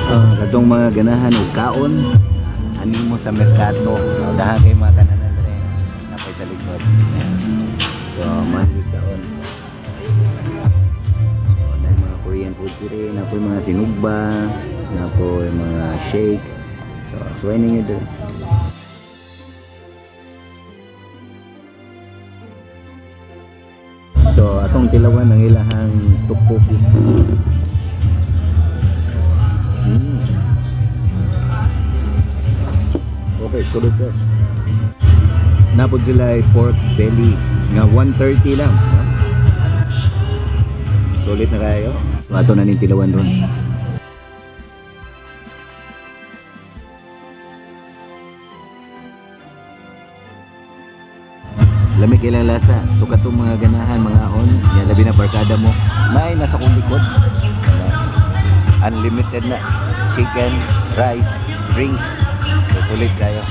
Katong mga ganahan og kaon, animo sa merkato. So, dahan kay mga kananan dre. Napay sa likod. Ayan. So, mangi kaon. So, dahil mga Korean food diri, napoy mga sinugba, napoy mga shake. So, suway ninyo diri. So, atong tilawan ang ilahang tteokbokki. Okay, sulod ka. Napod sila ay pork belly nga 130 lang. No? Sulit na kayo. So, ato na ning tilawan ron. Lami kailang lasa. So katong mga ganahan, mga on, yan labi na barkada mo. May nasa kong likod. Unlimited na chicken, rice, drinks. So sulit kayo.